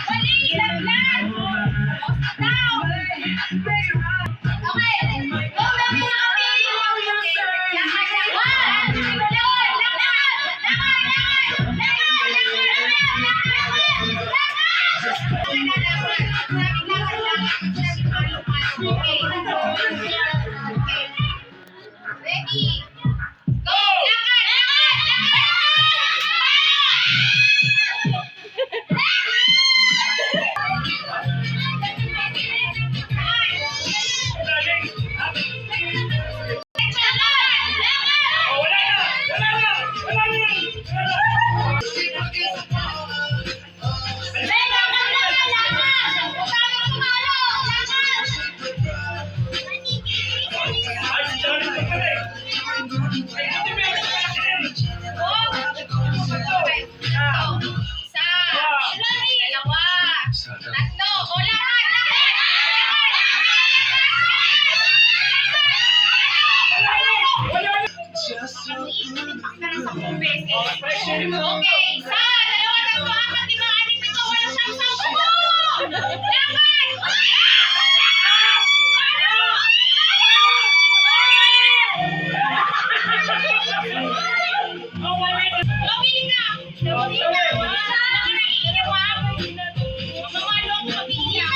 Mali, laglag. Down. Okay. Go na mga kami. Lakad, lakad. Lakad, lakad. Lakad, lakad. Lakad, lakad, lakad, lakad. Lakad, lakad. Okay. Okay. Ready? Go! Lakad! Lakad! Lakad! Oh, wala na! Wala na! Wala na! Wala na! Ay, si Johnny pa pala eh. Ay, hindi, meron pa yan. Isa, dalawa, tatlo, o lahat, lahat, Wala na! Wala na! lahat. Oh, pressure mo. Okay, isa, dalawa, tatlo, apat, lima, anim, pito, walo, siyam, sampu! Lakad! Oh, wala na! Gawin na! Gawin na! Wala ka naiiyak, ha? Mamalo ako mag-iiyak.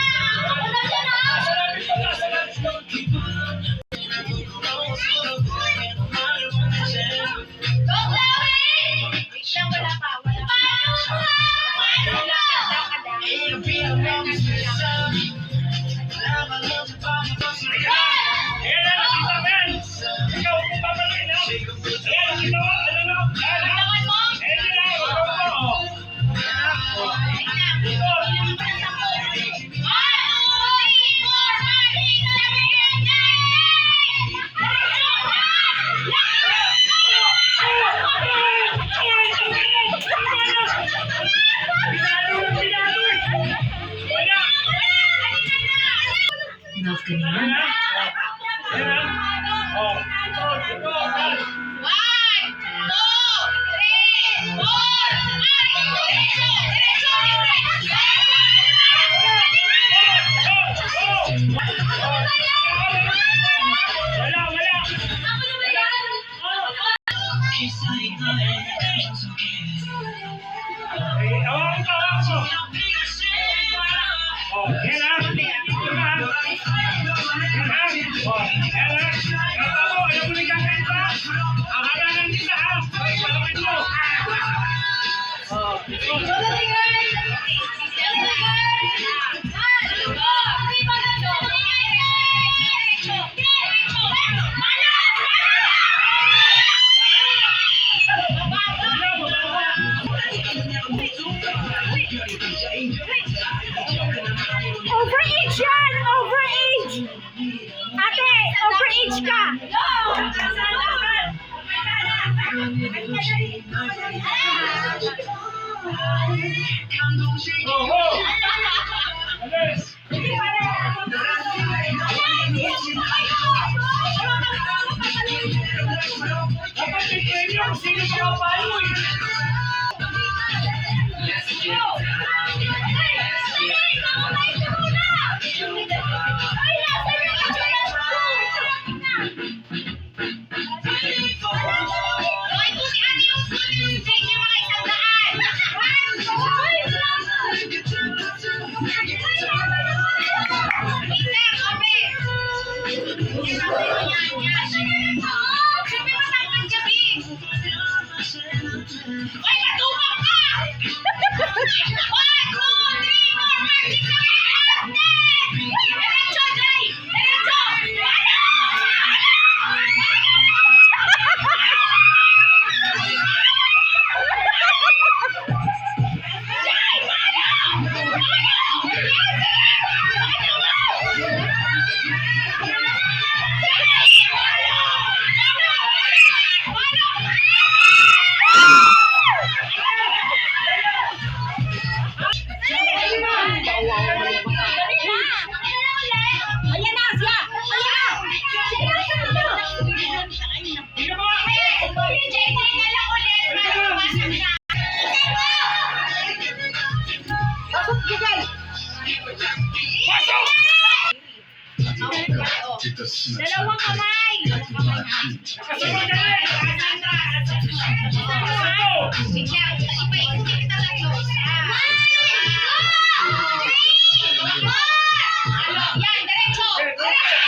Ako na dyan, ha? Sa lapit pa ka, sa lapit pa. Go, Chloe! Wait lang, wala pa. Wala pa. Paano ka? Paano ka? Ayan na, nakita ko yan. Ikaw, huwag mong papaluin, ha? Ayan, nakita ko. Ano, no? Ayan, ha? Tawan mo? Ayan na, huwag mo, oh. Wait lang. Bilang pa ng 10. 1, 2, 3, 4, 5, 6, 7, 8, 9, Pinalo na, pinalo eh. Wala. Love ka niya. Ayan na. Ayan na. Oh, ito, ito, ito. 1, 2, 3, 4, 5, diretso, diretso, diretso. Oh, oh. Wala, wala. Eh, hawakan ko, hawakan ko. Oh, yan na. Ito na. Yan na. Oh, yan na. Kata mo, alam mo na gagawin pa. Ang harangan kita, ha? Palawin mo. Oh, ito. Wala, mababa. Overage yan! Overage! Ate, overage ka! Oh, oh. Alis. Dapat may premyo kung sino pumapalo eh. Ay, matupang ka! 1, 2, 3, 4, 5, 6, 7, 8, 9, 10! Diretso, Jay! Diretso! Ano? Jay, paano? Ayan na siya! Ayan na! Dalawang kamay. Dalawang kamay ha. Lakasan mo, Janet. Sandra. Lakasan mo. Wait lang. Ipaikutin kita tatlo. Isa. One, two, three, four. Yan, diretso. Diretso.